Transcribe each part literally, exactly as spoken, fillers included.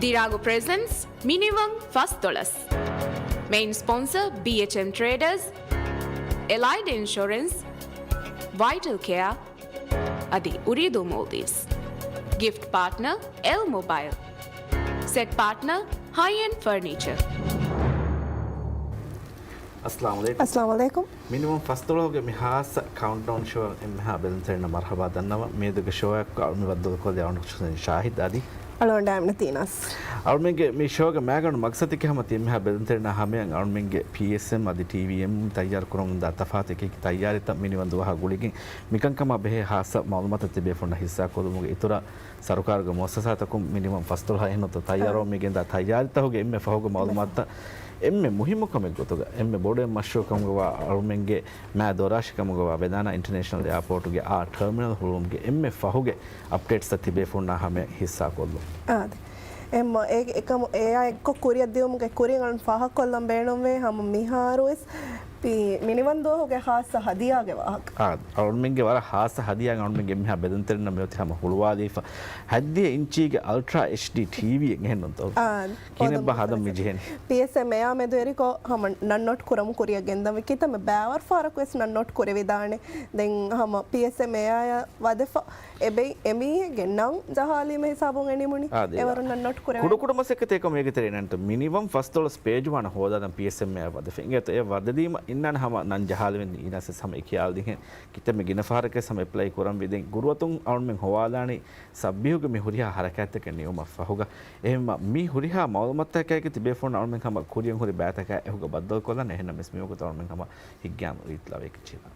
ދިރާގު ޕްރެޒެންޓްސް މިނިވަން ފަސްދޮޅަސް. މެއިން ސްޕޮންސަރ ބީއެޗްއެމް ޓްރޭޑަރސް، އެލައިޑް އިންޝުރެންސް، ވައިޓަލް ކެއާ އަދި އުރީދޫ މޯލްޑިވްސް. ގިފްޓް ޕާޓްނަރ އެލް މޮބައިލް. ސެޓް ޕާޓްނަރ ހައި އެންޑް ފަރނީޗަރ. އައްސަލާމު ޢަލައިކުމް. އައްސަލާމު ޢަލައިކުމް. މިނިވަން ފަސްދޮޅަހުގެ މި ހާއްސަ ކައުންޓްޑައުން ޝޯއަށް އެންމެހާ ބެލުންތެރިންނަށް މަރުޙަބާ ދަންނަވަން. މިއަދުގެ ޝޯއަށް އަޅުގަނޑު ވައްދަލުކޮށްލީ އަޅުގަނޑު ޝާހިދް އަދި. އަޅުގަނޑު އާމިނަ ތީނާސް. އަޅުމެންގެ މި ޝޯގެ މައިގަނޑު މަގްސަދަކީ ހަމަ ތި އެންމެހާ ބެލުންތެރިންނާ ހަމަޔަށް އަޅުމެންގެ ޕީއެސްއެމް އަދި ޓީވީއެމް ތައްޔާރު ކުރަމުންދާ ތަފާތު އެކި އެކި ތައްޔާރީތައް މިނިވަން ދުވަހާ ގުޅިގެން މިކަންކަމާ ބެހޭ ހާއްސަ މަޢުލޫމާތުތައް ތިބޭފުޅުންނަށް ޙިއްޞާކޮށްލުމުގެ އިތުރަށް ސަރުކާރުގެ މުއައްސަސާތަކުން މިނިވަން ފަސްދޮޅަހަށް އެހެންނުތަ ތައްޔާރުވަމުން މިގެންދާ ތައްޔާރީތަކުގެ އެންމެ ފަހުގެ މަޢުލޫމާތުތައް އެންމެ މުހިއްމު ކަމެއް ގޮތުގަ އެންމެ ބޮޑު އެއް މަޝްރޫޢު ކަމުގަވާ އަޅުމެންގެ މާ ދޮރާށި ކަމުގަވާ ވެދާނާ އިންޓަރނޭޝަނަލް އެއާޕޯޓުގެ އާ ޓަރމިނަލް ހުޅުވުމުގެ އެންމެ ފަހުގެ އަޕްޑޭޓްސްތައް ތިބޭފުޅުންނާ ހަމަޔަށް ޙިއްޞާކޮށްލުން. އާދެ. އެއްމަ އޭގެ އެކަމު އެއާ އެއްކޮށް ކުރިއަށް ދިއުމުގެ ކުރިން އަޅުން ފާހަގަކޮށްލަން ބޭނުންވޭ ހަމަ މިހާރުވެސް މި-، މިނިވަން ދުވަހުގެ ޚާއްޞަ ހަދިޔާގެ ވާހަކަ. އާ، އަޅުމެންގެ ވަރަށް ޚާއްޞަ ހަދިޔާ އަޅުމެންގެ އެންމެހާ ބެލުންތެރިންނަށް މިއޮތީ ހަމަ ހުޅުވާލީފަ. ހަތްދިހަ އިންޗީގެ އަލްޓްރާ އެޗްޑީ ޓީވީއެއް އެހެންނުންތޯ؟ އާ، ކިހިނެއްބާ ހަދަން މި ޖެހެނީ؟ ޕީއެސްއެމް އެއާ މެދުވެރިކޮށް ހަމަ ނަން ނޯޓް ކުރަމުން ކުރިއަށް ގެންދަން ވެ. ކިތަންމެ ބައިވަރު ފަހަރަކު ވެސް ނަން ނޯޓް ކުރެވިދާނެ. ދެން ހަމަ ޕީއެސްއެމް އެއާއަށް ވަދެފަ އެބައި އެމީހެއްގެ ނަން ޖަހާލީމަ ހިސާބުން އެ ނިމުނީ. އާ، ދޭ. އެވަރު ނަން ނޯޓް ކުރެވޭ. ކުޑަކުޑަ މަސައްކަތެއް ކަމަށް އޭގެ ތެރޭ ނަންތަ މިނިވަން ފަސްދޮޅަސް ޕޭޖު ވާނަ ހޯދާލަން ޕީއެސްއެމް އެއާ ވަދެފަ. އިނގޭތޯ އެ ވަދެދީމަ އިންނާނެ ހަމަ ނަން ޖަހާލެވެން އީނާސް ހަމަ އެކި އާލްދިހެން. ކިތަންމެ ގިނަ ފަހަރަކަށް ހަމަ އެޕްލައި ކުރަންވީ. ދެން ގުރުއަތުން އަޅުމެން ހޮވާލާނީ ސައްބީހުގެ މި ހުރިހާ ހަރަކާތްތަކެއް ނިމުމަށް ފަހުގަ. އެހެންމަ މި ހުރިހާ މައުލޫމާތުތަކާއެކު ތިބޭފުޅުން އަޅުމެން ހަމަ ކުރިއަށް ހުރި ބައިތަކާ އެކުގަ ބައްދަލުކޮށްލަން. އެހެންނަމަވެސް މިވަގުތު އަޅުމެން ހަމަ ހިތްގައިމު ރީތި ލަވަޔަކަށް ޖެހިލާނަން.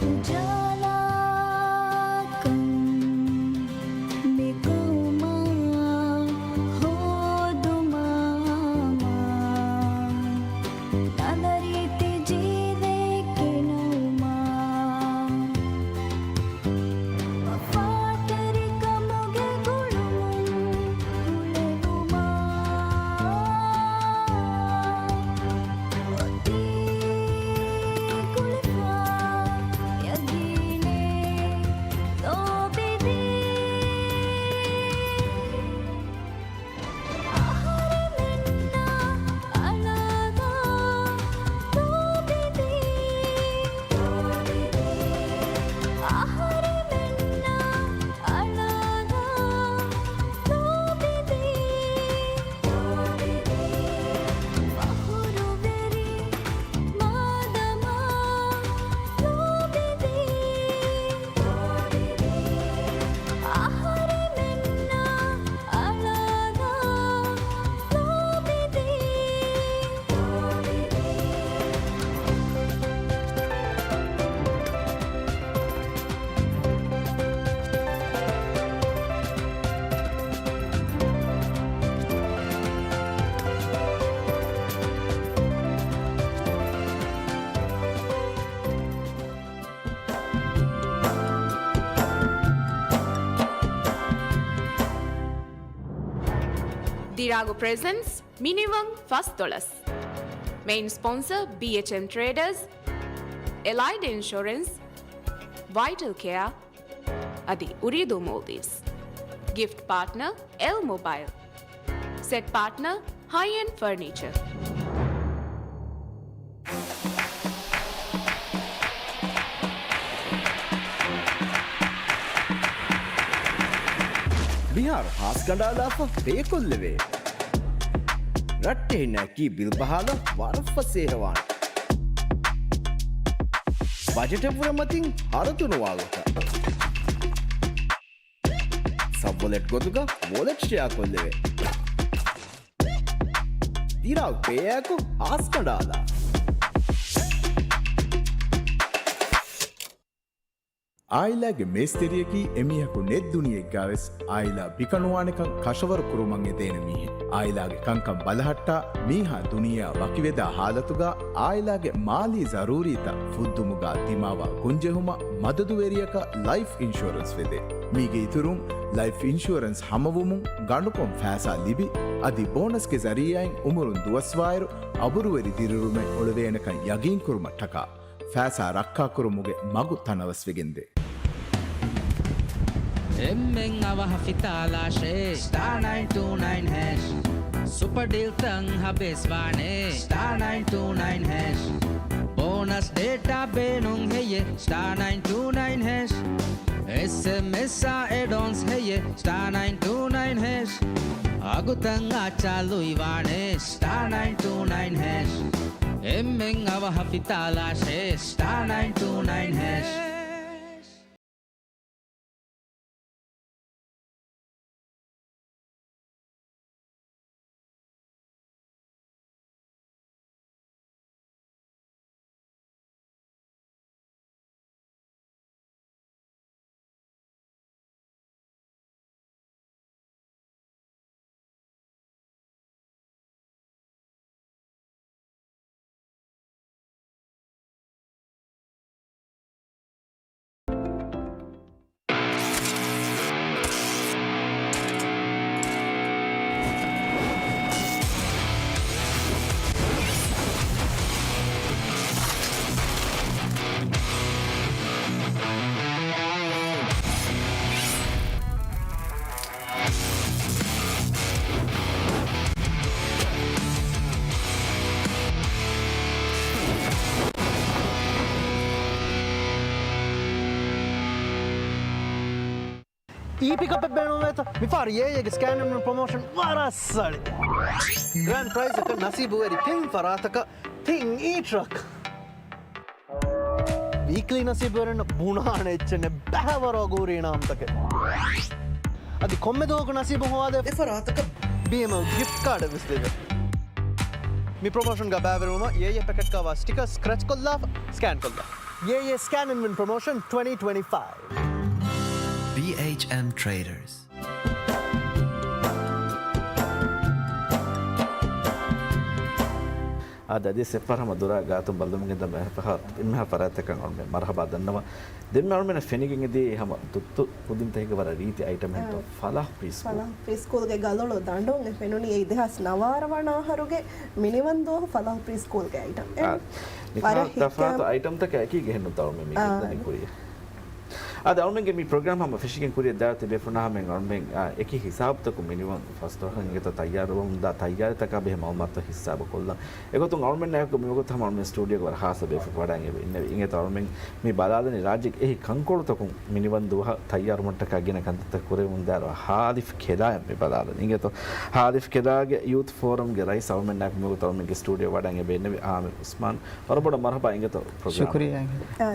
އުޖާލާކަން މި ޤައުމާ ހޯދުމާ، ނަންނަ ރީތި ޖީލެއް ގެނައުމާ، ވަފާތެރިކަމުގެ ގުޅުމުން ހުޅެވުމާ، އޮތީ ގުޅިފަ ޔަގީނެއް ލޯބިވީ. އަހަރެމެންނަށް އަޅާލާ ލޯބިވީ. އަހަރެމެންނަށް އަޅާލާ ލޯބިވީ. ފަޚުރުވެރި މާދަމާ ލޯބިވީ. އަހަރެމެންނަށް އަޅާލާ ލޯބިވީ. ދިރާގު ޕްރެޒެންޓްސް މިނިވަން ފަސްދޮޅަސް. މެއިން ސްޕޮންސަރ ބީއެޗްއެމް ޓްރޭޑަރސް، އެލައިޑް އިންޝުރެންސް، ވައިޓަލް ކެއާ އަދި އުރީދޫ މޯލްޑިވްސް. ގިފްޓް ޕާޓްނަރ އެލް މޮބައިލް. ސެޓް ޕާޓްނަރ ހައި އެންޑް ފަރނީޗަރ. މިހާރު ހާސް ކަނޑާލާފަ ބޭކޮށްލެވޭ. ރައްޓެހިންނަކީ ބިލް ބަހާލަން ވަރަށް ފަސޭހަވާނެ. ބަޖެޓަށްވުރެ މަތިން ހަރަދުނުވާ ގޮތަށް. ސަބްވޮލެޓް ގޮތުގަ ވޮލެޓް ޝެއާ ކޮށްލެވޭ. ދިރާގް ޕޭއާއެކު ހާސް ކަނޑާލާ. އާއިލާގެ މޭސްތެރިޔަކީ އެމީހަކު ނެތް ދުނިޔެއެއްގާވެސް އާއިލާ ބިކަނުވާނެކަން ކަށަވަރު ކުރުމަށް އެދޭނެ މީހެއް. އާއިލާގެ ކަންކަން ބަލަހައްޓާ، މީހާ ދުނިޔެއާ ވަކިވެދާ ހާލަތުގަ އާއިލާގެ މާލީ ޒަރޫރީތައް ފުއްދުމުގަ ދިމާވާ ގޮންޖެހުމަށް މަދަދުވެރިޔަކަށް ލައިފް އިންޝުއަރެންސް ވެދޭ. މީގެ އިތުރުން، ލައިފް އިންޝުއަރެންސް ހަމަވުމުން ގަނޑުކޮށް ފައިސާ ލިބި، އަދި ބޯނަސްގެ ޒަރީއާއިން އުމުރުން ދުވަސްވާއިރު، އަބުރުވެރި ދިރިއުޅުމެއް އޮޅުވޭނެކަން ޔަގީންކުރުމަށްޓަކާ، ފައިސާ ރައްކާކުރުމުގެ މަގު ތަނަވަސްވެގެންދޭ. އެންމެން އަވަހަށް ފިތާލާށޭ، ސްޓާ ނައިން ޓޫ ނައިން ހޭޝް. ސުޕަ ޑީލްތައް ހަބޭސްވާނޭ، ސްޓާ ނައިން ޓޫ ނައިން ހޭޝް. ބޯނަސް ޑޭޓާ ބޭނުން ހެއްޔޭ، ސްޓާ ނައިން ޓޫ ނައިން ހޭޝް. އެސްއެމްއެސްއާ އެޑްއޮންސް ހެއްޔޭ، ސްޓާ ނައިން ޓޫ ނައިން ހޭޝް. އަގުތައް އާ ޗާލުއިވާނޭ، ސްޓާ ނައިން ޓޫ ނައިން ހޭޝް. އެންމެން އަވަހަށް ފިތާލާށޭ، ސްޓާ ނައިން ޓޫ ނައިން ހޭޝް. އީ ޕިކަޕެއް ބޭނުންވޭތަ؟ މިފަހަރު އޭއޭގެ ސްކޭން އެންޑް ވިން ޕްރޮމޯޝަން ވަރަށް ސަޅި. ގްރޭންޑް ޕްރައިޒަކަށް ނަސީބުވެރި ތިން ފަރާތަކަށް ތިން އީ ޓްރަކް. ވީކްލީ ނަސީބުވެރިންނަށް ބުނާނެ އެއްޗެއް ނެތް، ބައިވަރު އަގުހުރި އިނާމްތަކެއް. އަދި ކޮންމެ ދުވަހަކު ނަސީބު ހޮވާދޭ އެ ފަރާތަކަށް ބީއެމްއެލް ގިފްޓް ކާޑެއް ވެސް ލިބޭ. މި ޕްރޮމޯޝަންގަ ބައިވެރިވުމަށް އޭއޭ ޕެކެޓްގަވާ ސްޓިކަރ ސްކްރެޗް ކޮށްލާފަ، ސްކޭން ކޮށްލާ. އޭއޭ ސްކޭން އެންޑް ވިން ޕްރޮމޯޝަން ޓްވެންޓީ ޓްވެންޓީ ފައިވް. ބީއެޗްއެމް ޓްރޭޑަރސް. އާދެ، އަދިވެސް އެއްފަހަރު ހަމަ ދުރާ ގާތުން ބައްލަވަމުން ގެންދަން އެހެން ފަހަރު އެންމެހާ ފަރާތްތަކަށް އަޅުމެން މަރުހަބާ ދަންނަވަން. ދެންމެ އަޅުމެންނަށް ފެނިގެން އެދިޔައީ ހަމަ ދުއްތު ކުދިންތަކެއްގެ ވަރަށް ރީތި އައިޓަމް ހެންތޯ، އާ، ފަލާހް ޕްރީ ސްކޫލް. ފަލާހް ޕްރީ ސްކޫލްގެ ގަލޮޅު ދަނޑުން އެ ފެނުނީ އެއީ ދެހާސް ނަވާރަ ވަނަ އަހަރުގެ މިނިވަން ދުވަހު ފަލާހް ޕްރީ ސްކޫލްގެ އައިޓަމް. އާ، އެ މިކަހަލަ ވަރަށް ތަފާތު ހިތްގައިމު އައިޓަމްތަކެއް އެކީ ގެންނުން ތަޅުމެ މި އާ، ގެންދަނީ ކުރިއަށް. އާދެ، އަޅުމެންގެ މި ޕްރޮގްރާމް ހަމަ ފެށިގެން ކުރިއަށް ދާއިރު ތިބޭފުޅުންނާ ހަމައިން އަޅުމެން، އާ، އެކި ހިސާބުތަކުން މިނިވަން ފަސްދޮޅަކަށް އިނގޭތޯ ތައްޔާރުވަމުންދާ ތައްޔާރީތަކާ ބެހޭ މައުލޫމާތުތައް ހިއްސާބު ކޮށްލަން. އެގޮތުން އަޅުމެންނާއެކު މިވަގުތު ހަމަ އަޅުމެން ސްޓޫޑިއޯގަ ވަރަށް ހާއްސަ ބޭފުޅަކު ވަޑައިގެން އިންނެވި. އިނގޭތޯ އަޅުމެން މި ބަލާލަނީ ރާއްޖޭގެ އެހީ ކަންކޮޅުތަކުން މިނިވަން ދުވަހަށް ތައްޔާރުވުމަށްޓަކާ ގިނަ ކަންތައްތައް ކުރެވެމުންދާއިރު ހާލިފް ކެލާއަށް މި ބަލާލަނީ. އިނގޭތޯ ހާލިފް ކެލާގެ ޔޫތު ފޯރަމްގެ ރައީސް އަޅުމެންނާއެކު މިވަގުތު އަޅުމެންގެ ސްޓޫޑިއޯ ވަޑައިގެން އިންނެވި އާމިރު އުސްމާން. ވަރަށް ބޮޑަށް މަރުހަބާ އިނގޭތޯ ޕްރޮގްރާމް. ޝުކުރިއްޔާ. އާ،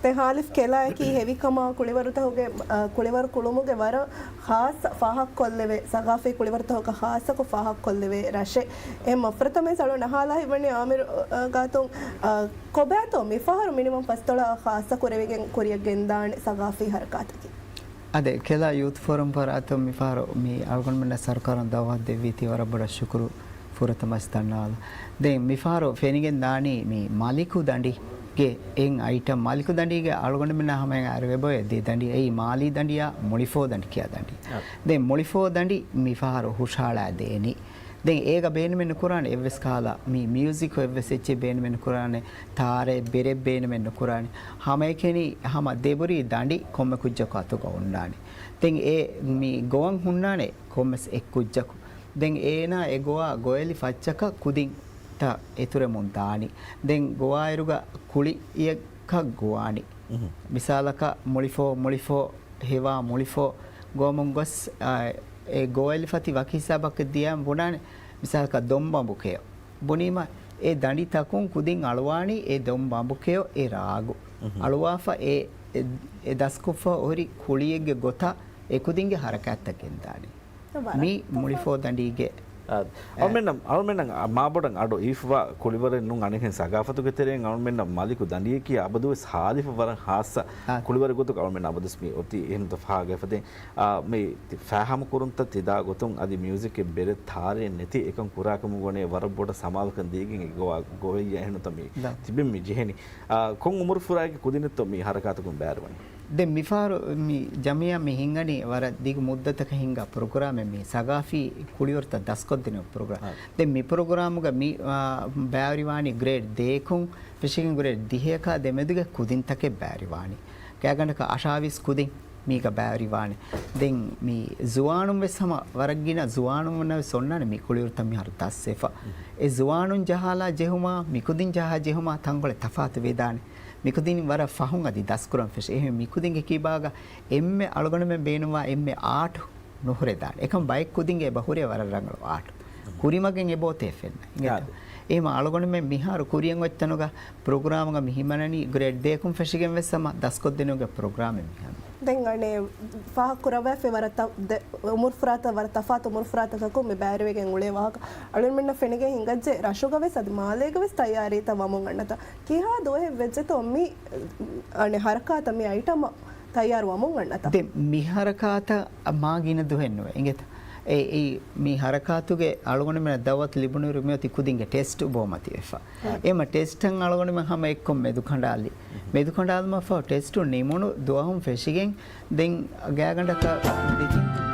ދެން ހާލިފް ކެލާއަކީ ހެވިކަމާ ކުޅިވަރުތަކުގެ، އާ، ކުޅިވަރު ކުޅުމުގެ ވަރަށް ހާއްސަ ފާހަގަކޮށްލެވޭ، ސަގާފީ ކުޅިވަރުތަކަކަށް ހާއްސަކޮށް ފާހަގަކޮށްލެވޭ ރަށެއް. އެ މަފްރަތަމެ ސަޅު ނަހާލާ ހިތްވަނީ އާމިރު، އާ، ގާތުން، އާ، ކޮބާތޯ މިފަހަރު މިނިވަން ފަސްދޮޅަށް ޚާއްޞަ ކުރެވިގެން ކުރިއަށް ގެންދާނެ ސަގާފީ ހަރަކާތަކީ؟ އާދެ، ކެލާ ޔޫތު ފޯރަމް ފަރާތުން މިފަހަރު މި އަޅުގަނޑުމެންނަށް ސަރުކާރުން ދައުވާތު ދެއްވީތީ ވަރަށް ބޮޑަށް ޝުކުރު ފުރަތަމަސް ދަންނަވާލަން. ދެން މިފަހަރު ފެނިގެން ދާނީ މި މަލިކު ދަނޑިގެ އެއް އައިޓަމް. މަލިކު ދަނޑީގެ އަޅުގަނޑުމެންނާ ހަމައިން އަރިވެބޮއެ ދެ ދަނޑި. އެއީ މާލީ ދަނޑިއާ މުޅިފޯ ދަނޑި ކިޔާ ދަނޑި. އަ. ދެން މުޅިފޯ ދަނޑި މިފަހަރު ހުށަހަޅާ ދޭނީ. ދެން އޭގަ ބޭނުމެއް ނުކުރާނެ އެއްވެސް ކަހަލަ މި މިއުޒިކު އެއްވެސް އެއްޗެއް ބޭނުމެއް ނުކުރާނެ، ތާރައެއް ބެރެއް ބޭނުމެއް ނުކުރާނެ. ހަމައެކަނި ހަމަ ދެބުރީ ދަނޑި ކޮންމެ ކުއްޖަކު އަތުގަ އޮންނާނެ. ދެން އެ މި ގޮވަން ހުންނާނެ ކޮންމެސް އެއް ކުއްޖަކު. ދެން އޭނާ އެ ގޮވާ ގޮވެލި ފައްޗަކަށް ކުދިންތައް އެތުރެމުން ދާނީ. ދެން ގޮވާއިރުގަ ކުޅިއެއްކަށް ގޮވާނީ. އުހު. މިސާލަކަށް މުޅިފޯ، މުޅިފޯ، ހެވާ މުޅިފޯ ގޮވަމުން ގޮސް، އާ، އެ ގޮވެލި ފަތި ވަކި ހިސާބަކަށް ދިޔައިން ބުނާނެ. މިސާލަކަށް ދޮންބަނބުކެޔޮ. ބުނީމަ އެ ދަނޑިތަކުން ކުދިން އަޅުވާނީ އެ ދޮންބަނބުކެޔޮ އެ ރާގު. އުހު. އަޅުވާފަ އެ، އެ، އެ ދަސްކޮށްފަ ހުރި ކުޅިއެއްގެ ގޮތަށް އެ ކުދިންގެ ހަރަކާތްތައް ގެންދާނީ. ވަރަށް މި ތަފާތު. މުޅިފޯ ދަނޑީގެ އަޅުމެންނަށް، އަޅުމެންނަށް މާބޮޑަށް އަޑު އިވިފަ ކުޅިވަރެއް ނޫން. އަނެއްހެން ސަގާފަތުގެ ތެރެއިން އަޅުމެންނަށް މަލިކު ދަނޑިއަކީ އަބަދުވެސް ހާލިފަ ވަރަށް ހާއްސަ ކުޅިވަރެއް ގޮތުގަ އަޅުމެން އަބަދުވެސް މި އޮތީ. އެހެންތަ ފާހަގަވެފަދޭ. އާ، މި ތި-، ފާހަމަކުރުންތައް ތިދާ ގޮތުން އަދި މިއުޒިކެއް ބެރެއް ތާރޭ ނެތި އެކަން ކުރާކަމުގަ ވަރަށް ބޮޑަށް ސަމާލުކަން ދީގެން އެ ގޮވާ-، ގޮވައްޔާ އެހެންތަ މި ތިބެން މި ޖެހެނީ. އާ، ކޮން އުމުރުފުރާއެކު ކުދިނެއްތޯ މި ހަރަކާތަކުން ބައިވެރިވަނީ؟ ދެން މިފަހަރު މި ޖަމިއްޔާ މި ހިންގަނީ ވަރަށް ދިގު މުއްދަތަކަށް ހިންގާ ޕްރޮގްރާމެއް، މި ސަގާފީ ކުޅިވަރުތައް ދަސްކޮށްދިނުމުގެ ޕްރޮގްރާމް. ދެން މި ޕްރޮގްރާމުގަ މި، އާ، ބައިވެރިވާނީ ގްރޭޑް ދޭކުން ފެށިގެން ގްރޭޑް ދިހަޔަކާ ދެމެދުގެ ކުދިންތަކެއް ބައިވެރިވާނީ. ގާތްގަނޑަކަށް އަށާވީސް ކުދިން މީގަ ބައިވެރިވާނެ. ދެން މި ޒުވާނުން ވެސް ހަމަ ވަރަށް ގިނަ ޒުވާނުންނަށް ވެސް އޮންނާނެ މި ކުޅިވަރުތައް މިހާރު ދަސްވެފަ. އެ ޒުވާނުން ޖަހާލާ ޖެހުމާ، މިކުދިން ޖަހާ ޖެހުމާ ތަންކޮޅެއް ތަފާތު ވެދާނެ. މިކުދިން ވަރަށް ފަހުން އަދި ދަސްކުރަން ފެށޭ. އެހެން މިކުދިންގެ ކިބާގަ އެންމެ އަޅުގަނޑުމެން ބޭނުންވާ އެންމެ އާޓު ނުހުރެދާނެ. އެކަމް ބައެއް ކުދިންގެ އެބަ ހުރޭ ވަރަށް ރަނގަޅު އާޓު. ކުރިމަގެން އެބައޮތޭ ފެންނަ. އިނގޭތޯ؟ އާދެ. އެހެމަ އަޅުގަނޑުމެން މިހާރު ކުރިއަށް އޮތްތަނުގަ ޕްރޮގްރާމުގަ މި ހިމަނަނީ ގްރޭޑް ދޭކުން ފެށިގެން ވެސް ހަމަ ދަސްކޮށްދިނުމުގެ ޕްރޮގްރާމެއް މިހާރު. ދެން އަނެއް ފާހަގަ ކުރައްވައިފި ވަރަށް ތަ-، ދެ-، އުމުރުފުރާތައް ވަރަށް ތަފާތު އުމުރުފުރާތަކަކުން މި ބައިވެރިވެގެން އުޅޭ ވާހަކަ އަޅުގަނޑުމެންނަށް ފެނިގެން ހިނގައްޖެ. ރަށުގަ ވެސް އަދި މާލޭގަ ވެސް ތައްޔާރީތައް ވަމުން އަންނަތަ؟ ކިހާ ދުވަހެއް ވެއްޖެތޯ މި އަނެއް ހަރަކާތަށް މި އައިޓަމް ތައްޔާރު ވަމުން އަންނަތަ؟ ދެން މި ހަރަކާތަށް މާ ގިނަ ދުވަހެއް ނުވޭ. އިނގޭތަ؟ އެ، އެ، މި ހަރަކާތުގެ އަޅުގަނޑުމެންނަށް ދައުވަތު ލިބުނުއިރު މިއޮތީ ކުދިންގެ ޓެސްޓް އުބައޮމަތިވެފަ. އެހެމަ ޓެސްޓަށް އަޅުގަނޑުމެން ހަމަ އެއްކޮށް މެދުކަނޑާލި. މެދުކަނޑާލުމަށްފަހު ޓެސްޓު ނިމުނު ދުވަހުން ފެށިގެން ދެން ގާތްގަނޑަކަށް ދެތިން